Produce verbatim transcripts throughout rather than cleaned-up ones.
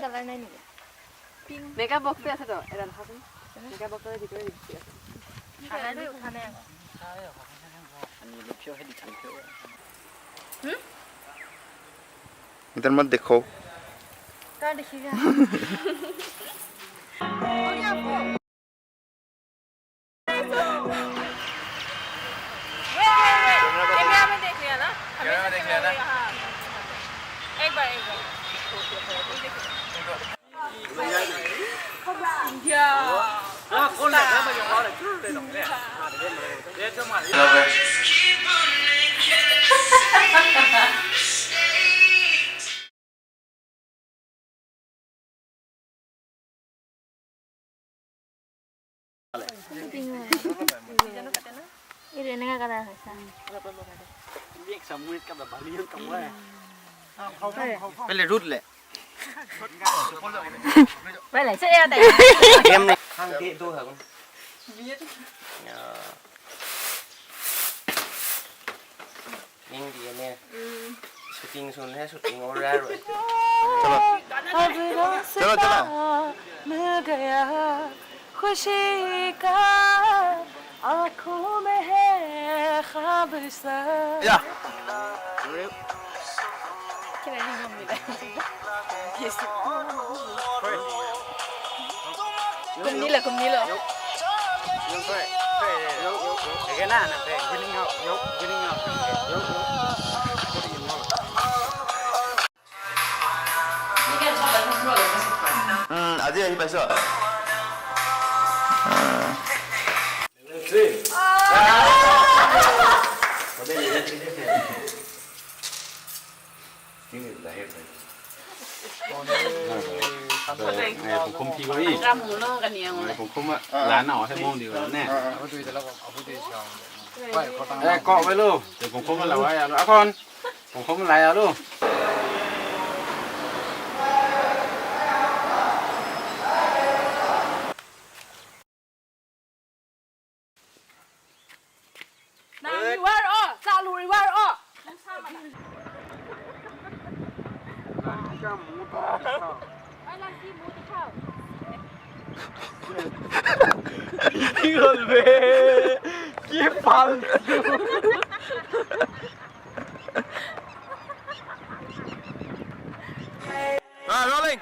কালাৰ নাই নেকি? Pink. Makeup বক্সতে আছে তো, এডাল দেখাচোন। মেকআপ বক্সতে ভিতৰে লিপষ্টিক আছে। কালাৰটো উঠা নাই আকৌ। হুম? इधर मत देखो। কাৰ দেখিবি? कैमरा में देख लिया ना? कैमरा में देख लिया ना? हाँ। एक बार, एक बार। या। Iri, nanga kada sa. पहले रूट ले। पहले से याद है। गेम नहीं। हम दे दो है। या। ning di ne. Shooting sun hai, shooting और रहा rồi. चलो. अब चलो, चलो. मिल गया खुशी का, आंखों में है ख्वाब सा. या. Kum ni la, kum ni la. Hmm, aja ya, hipa so. Kum kum phi wa i. Kum kum la na wa he mong di wa ne. Eh, kok we lo. Kum kum la wa ya lo. Akon. Kum kum la ya lo. Nang ri wa ro, sa lu ri wa ro. Ki gol be, ki pal. Ah, rolling.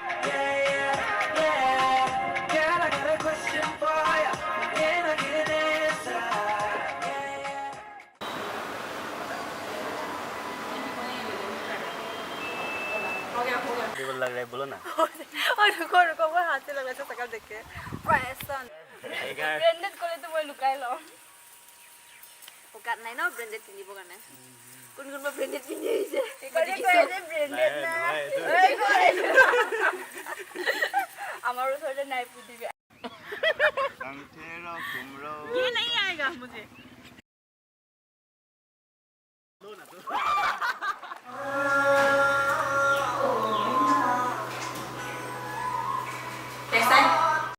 हो गया, हो गया। Di wala rai bolo na. और रुको, रुको, वो हाथ से लग रहा था शकल देख के। Fashion। Branded को ले तो वो लुकाई लो। वो करना है ना, branded के लिए वो करना है। কোন কোন বা ব্র্যান্ডেড পিন্ধি আহিছে? এইটো দেখিছো। ব্ৰ্যান্ডেড না। নহয়, এইটো। আমাৰ ওচৰতে নাই পুতিবি। ये नहीं आएगा मुझे।